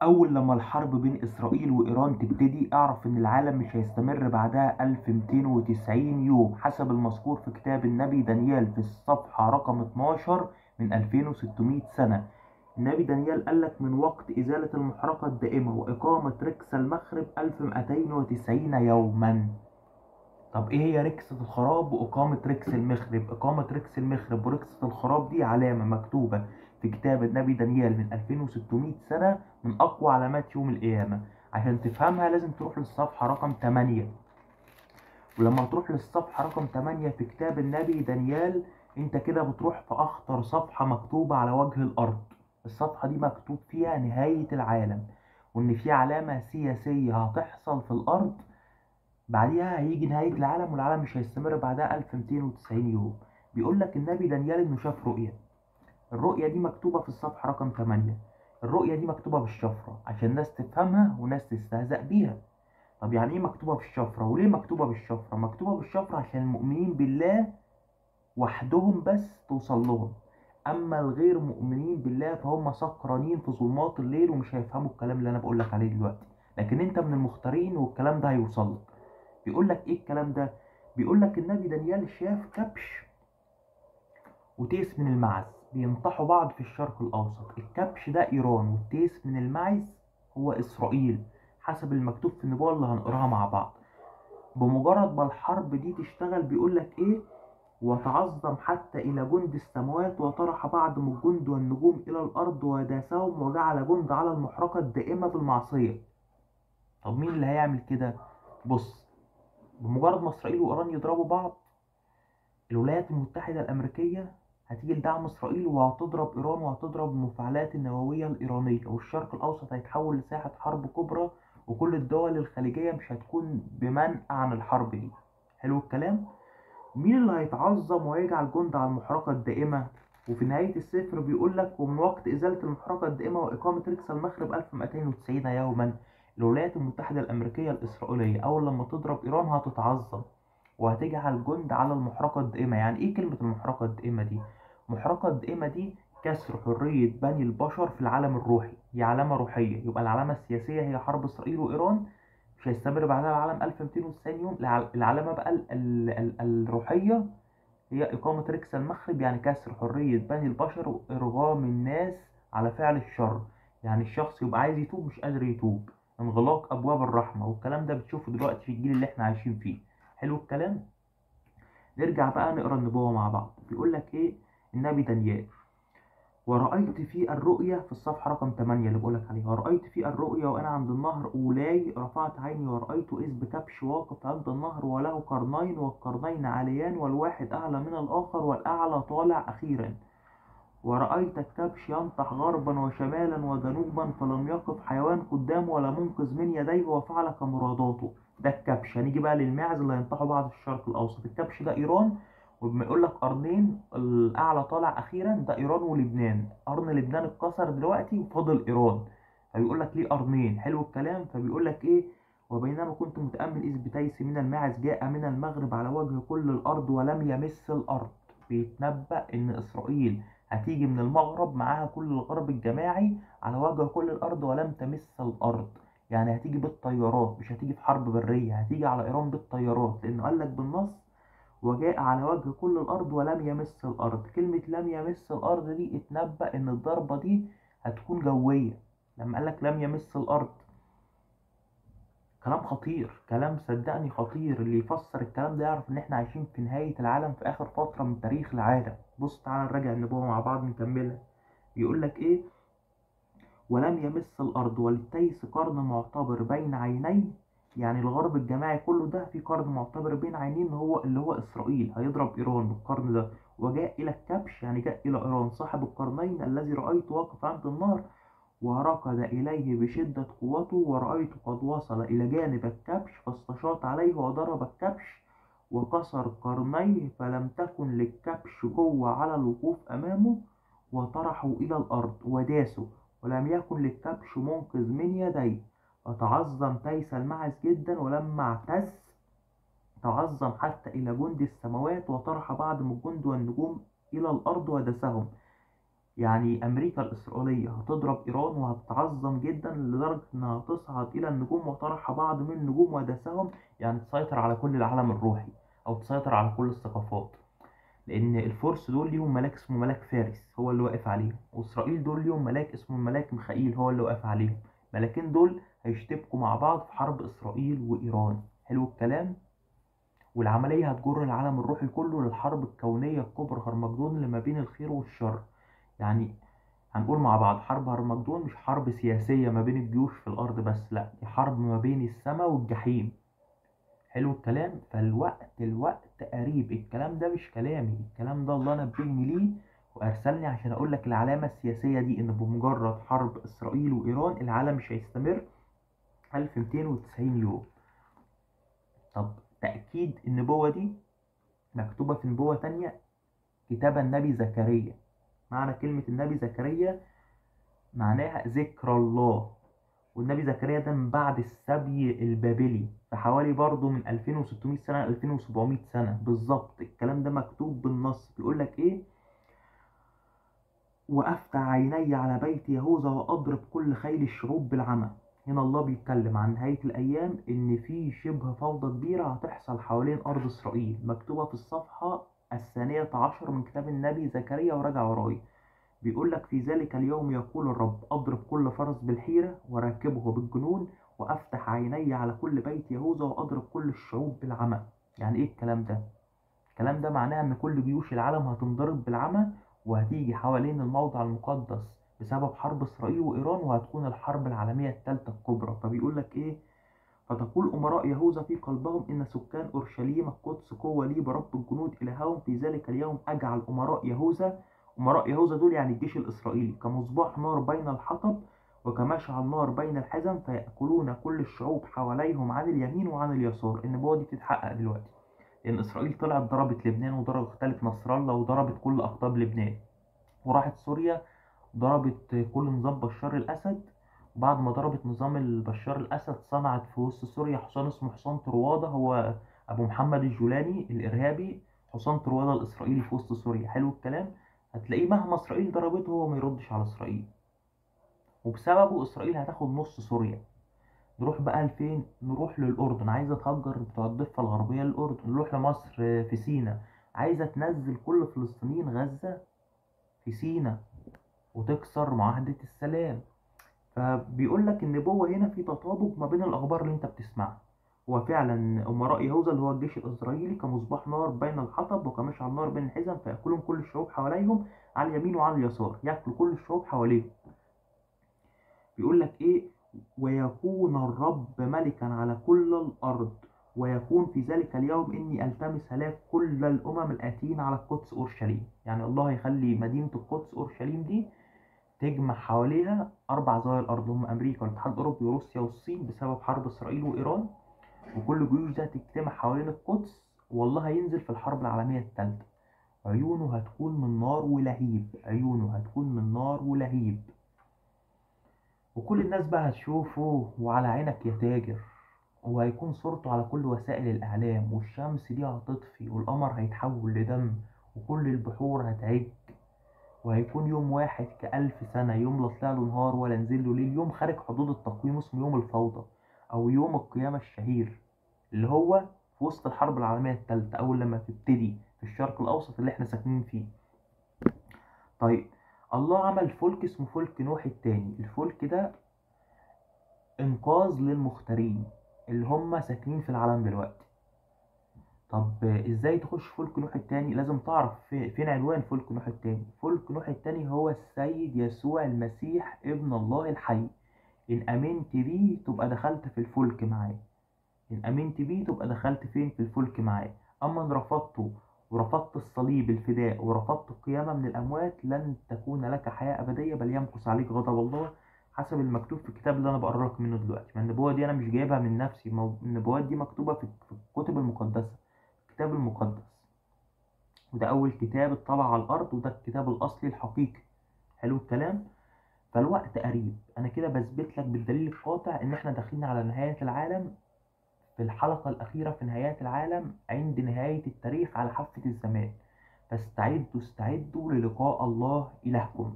أول لما الحرب بين إسرائيل وإيران تبتدي أعرف إن العالم مش هيستمر بعدها 1290 يوم حسب المذكور في كتاب النبي دانيال في الصفحة رقم 12 من 2600 سنة. النبي دانيال قالك من وقت إزالة المحرقة الدائمة وإقامة ركس المخرب 1290 يوما. طب إيه هي ركسة الخراب وإقامة ركس المخرب؟ إقامة ركس المخرب وركسة الخراب دي علامة مكتوبة في كتاب النبي دانيال من 2600 سنة، من أقوى علامات يوم القيامة. عشان تفهمها لازم تروح للصفحة رقم 8، ولما تروح للصفحة رقم 8 في كتاب النبي دانيال انت كده بتروح في أخطر صفحة مكتوبة على وجه الأرض. الصفحة دي مكتوب فيها نهاية العالم، وإن في علامة سياسية هتحصل في الأرض بعديها هيجي نهاية العالم، والعالم مش هيستمر بعدها 1290 يوم. بيقول لك النبي دانيال إنه شاف رؤية، الرؤية دي مكتوبة في الصفحة رقم 8. الرؤية دي مكتوبة بالشفرة عشان ناس تفهمها وناس تستهزأ بيها. طب يعني ايه مكتوبة بالشفرة؟ وليه مكتوبة بالشفرة؟ مكتوبة بالشفرة عشان المؤمنين بالله وحدهم بس توصل لهم، أما الغير مؤمنين بالله فهم سكرانين في ظلمات الليل ومش هيفهموا الكلام اللي أنا بقولك عليه دلوقتي، لكن أنت من المختارين والكلام ده هيوصل لك. بيقولك إيه الكلام ده؟ بيقولك النبي دانيال شاف كبش وتيس من المعز بينطحوا بعض في الشرق الأوسط. الكبش ده إيران والتيس من المعز هو إسرائيل حسب المكتوب في النبوة اللي هنقراها مع بعض. بمجرد ما الحرب دي تشتغل بيقولك إيه؟ وتعظم حتى إلى جند السماوات وطرح بعض من الجند والنجوم إلى الأرض وداسهم وجعل جند على المحرقة الدائمة بالمعصية. طب مين اللي هيعمل كده؟ بص، بمجرد ما إسرائيل وإيران يضربوا بعض، الولايات المتحدة الأمريكية هتيجي لدعم إسرائيل وهتضرب إيران وهتضرب المفاعلات النووية الإيرانية، والشرق الأوسط هيتحول لساحة حرب كبرى، وكل الدول الخليجية مش هتكون بمنأى عن الحرب دي. حلو الكلام؟ مين اللي هيتعظم ويجعل جند على المحرقة الدائمة؟ وفي نهاية السفر بيقول لك ومن وقت إزالة المحرقة الدائمة وإقامة ركس المخرب 1290 يوما. الولايات المتحدة الأمريكية الإسرائيلية أول لما تضرب إيران هتتعظم وهتجعل جند على المحرقة الدائمة. يعني إيه كلمة المحرقة الدائمة دي؟ المحرقة الدائمة دي كسر حرية بني البشر في العالم الروحي، هي علامة روحية. يبقى العلامة السياسية هي حرب إسرائيل وإيران مش هيستمر بعدها العالم 1290 يوم. العلامة بقى الروحية هي إقامة ركس المخرب، يعني كسر حرية بني البشر وإرغام الناس على فعل الشر، يعني الشخص يبقى عايز يتوب مش قادر يتوب، انغلاق أبواب الرحمة. والكلام ده بتشوفه دلوقتي في الجيل اللي احنا عايشين فيه. حلو الكلام؟ نرجع بقى نقرأ النبوة مع بعض. بيقول لك إيه النبي دانيال؟ ورأيت في الرؤيا في الصفحة رقم 8 اللي بقولك عليها، ورأيت في الرؤيا وأنا عند النهر أولاي، رفعت عيني ورأيت إذ بكبش واقف عند النهر وله قرنين، والقرنين عاليان والواحد أعلى من الآخر والأعلى طالع أخيرا. ورأيت الكبش ينطح غربا وشمالا وجنوبا، فلم يقف حيوان قدامه ولا منقذ من يديه، وفعل كمراداته. ده الكبش. هنيجي بقى للماعز اللي هينطحوا بعض في الشرق الأوسط. الكبش ده إيران، وبما يقول لك قرنين الأعلى طالع أخيرا ده إيران ولبنان. قرن لبنان اتكسر دلوقتي وفاضل إيران، فبيقول لك ليه قرنين. حلو الكلام؟ فبيقول لك إيه؟ وبينما كنت متأمل إذ بتيس من الماعز جاء من المغرب على وجه كل الأرض ولم يمس الأرض. بيتنبأ إن إسرائيل هتيجي من المغرب معاها كل الغرب الجماعي على وجه كل الأرض ولم تمس الأرض. يعني هتيجي بالطيارات، مش هتيجي في حرب برية، هتيجي على إيران بالطيارات، لأنه قال لك بالنص وجاء على وجه كل الأرض ولم يمس الأرض. كلمة لم يمس الأرض دي اتنبأ إن الضربة دي هتكون جوية لما قال لك لم يمس الأرض. كلام خطير، كلام صدقني خطير. اللي يفسر الكلام ده يعرف إن إحنا عايشين في نهاية العالم، في آخر فترة من تاريخ العالم. بص تعالى نراجع النبوة مع بعض نكملها. بيقول لك إيه؟ ولم يمس الأرض وللتيس قرن معتبر بين عينيه. يعني الغرب الجماعي كله ده في قرن معتبر بين عينين، هو اللي هو إسرائيل هيضرب إيران بالقرن ده. وجاء إلى الكبش، يعني جاء إلى إيران صاحب القرنين الذي رأيت واقف عند النهر، وركض إليه بشدة قوته، ورأيت قد وصل إلى جانب الكبش فاستشاط عليه وضرب الكبش وكسر قرنيه، فلم تكن للكبش قوة على الوقوف أمامه، وطرحه إلى الأرض وداسه، ولم يكن للكبش منقذ من يديه. فتعظم تيس المعز جدا، ولما اعتز تعظم حتى إلى جند السماوات، وطرح بعض من الجند والنجوم إلى الأرض ودسهم. يعني أمريكا الإسرائيلية هتضرب إيران وهتتعظم جدا لدرجة إنها تصعد إلى النجوم وطرح بعض من النجوم ودسهم، يعني تسيطر على كل العالم الروحي أو تسيطر على كل الثقافات. لأن الفرس دول ليهم ملاك اسمه ملاك فارس هو اللي واقف عليهم، وإسرائيل دول ليهم ملاك اسمه الملاك ميخائيل هو اللي واقف عليهم. الملاكين دول هيشتبكوا مع بعض في حرب إسرائيل وإيران. حلو الكلام. والعملية هتجر العالم الروحي كله للحرب الكونية الكبرى هرمجدون اللي ما بين الخير والشر. يعني هنقول مع بعض حرب هرمجدون مش حرب سياسية ما بين الجيوش في الأرض بس، لا، دي حرب ما بين السماء والجحيم. حلو الكلام. فالوقت الوقت قريب. الكلام ده مش كلامي، الكلام ده الله نبهني ليه وأرسلني عشان أقول لك العلامة السياسية دي، إن بمجرد حرب إسرائيل وإيران العالم مش هيستمر 1290 يوم. طب تأكيد النبوة دي مكتوبة في نبوة تانية كتاب النبي زكريا. معنى كلمة النبي زكريا معناها ذكر الله، والنبي زكريا ده من بعد السبي البابلي فحوالي برضه من 2600 سنة 2700 سنة بالظبط. الكلام ده مكتوب بالنص. بيقول لك ايه؟ وأفتح عيني على بيت يهوذا وأضرب كل خيل الشعوب بالعمى. هنا الله بيتكلم عن نهاية الأيام إن في شبه فوضى كبيرة هتحصل حوالين أرض إسرائيل، مكتوبة في الصفحة 12 من كتاب النبي زكريا، وراجع وراي. بيقول لك في ذلك اليوم يقول الرب أضرب كل فرس بالحيرة وراكبه بالجنون وأفتح عيني على كل بيت يهوذا وأضرب كل الشعوب بالعمى. يعني إيه الكلام ده؟ الكلام ده معناه إن كل جيوش العالم هتنضرب بالعمى وهتيجي حوالين الموضع المقدس بسبب حرب إسرائيل وإيران، وهتكون الحرب العالمية الثالثة الكبرى. فبيقول لك إيه؟ فتقول أمراء يهوذا في قلبهم إن سكان أورشليم القدس قوة لي برب الجنود إلههم. في ذلك اليوم أجعل أمراء يهوذا، أمراء يهوذا دول يعني الجيش الإسرائيلي، كمصباح نار بين الحطب وكمشعل نار بين الحزم، فيأكلون كل الشعوب حواليهم عن اليمين وعن اليسار. النبوة دي بتتحقق دلوقتي، لأن إسرائيل طلعت ضربت لبنان وضربت اختلت نصر الله وضربت كل أقطاب لبنان، وراحت سوريا ضربت كل نظام بشار الأسد، وبعد ما ضربت نظام بشار الأسد صنعت في وسط سوريا حصان اسمه حصان طروادة، هو أبو محمد الجولاني الإرهابي، حصان طروادة الإسرائيلي في وسط سوريا. حلو الكلام. هتلاقيه مهما إسرائيل ضربته هو ما يردش على إسرائيل، وبسببه إسرائيل هتاخد نص سوريا. نروح بقى لفين؟ نروح للأردن، عايزة تهجر بتوع الضفة الغربية للأردن. نروح لمصر في سينا، عايزة تنزل كل فلسطينيين غزة في سينا وتكسر معاهدة السلام. فبيقول لك النبوة هنا في تطابق ما بين الأخبار اللي انت بتسمعها. هو فعلا أمراء يهوذا اللي هو الجيش الإسرائيلي كمصباح نار بين الحطب وكمشعل نار بين الحزم، فيأكلهم كل الشعوب حواليهم على اليمين وعلى اليسار، يأكلوا كل الشعوب حواليهم. بيقول لك إيه؟ ويكون الرب ملكا على كل الأرض، ويكون في ذلك اليوم إني ألتمس هلاك كل الأمم الآتين على القدس أورشليم. يعني الله يخلي مدينة القدس أورشليم دي تجمع حواليها 4 زوايا الأرض، هم أمريكا والاتحاد الأوروبي وروسيا والصين، بسبب حرب إسرائيل وإيران، وكل الجيوش ده هتجتمع حوالين القدس، والله هينزل في الحرب العالمية الثالثة. عيونه هتكون من نار ولهيب، عيونه هتكون من نار ولهيب، وكل الناس بقى هتشوفه وعلى عينك يا تاجر، وهيكون صورته على كل وسائل الإعلام، والشمس دي هتطفي والقمر هيتحول لدم وكل البحور هتعج، وهيكون يوم واحد ك1000 سنة، يوم لا طلع له نهار ولا نزل له ليل، يوم خارج حدود التقويم اسمه يوم الفوضى أو يوم القيامة الشهير، اللي هو في وسط الحرب العالمية الثالثة أول لما تبتدي في الشرق الأوسط اللي احنا ساكنين فيه. طيب الله عمل فلك اسمه فلك نوح التاني. الفلك ده إنقاذ للمختارين اللي هم ساكنين في العالم دلوقتي. طب ازاي تخش فلك نوح التاني؟ لازم تعرف فين عنوان فلك نوح التاني. فلك نوح التاني هو السيد يسوع المسيح ابن الله الحي. إن أمنت بيه تبقى دخلت في الفلك معاه، إن أمنت بيه تبقى دخلت فين؟ في الفلك معاه. أما إن رفضته ورفضت الصليب الفداء ورفضت القيامة من الأموات لن تكون لك حياة أبدية، بل يمكث عليك غضب الله، حسب المكتوب في الكتاب اللي أنا بقرأ لك منه دلوقتي. ما النبوة دي أنا مش جايبها من نفسي، النبوات دي مكتوبة في الكتب المقدسة، الكتاب المقدس، وده أول كتاب اتطبع على الأرض، وده الكتاب الأصلي الحقيقي. حلو الكلام. فالوقت قريب. أنا كده بثبت لك بالدليل القاطع إن إحنا داخلين على نهاية العالم، في الحلقة الأخيرة في نهايات العالم، عند نهاية التاريخ على حافة الزمان. فاستعدوا استعدوا للقاء الله إلهكم.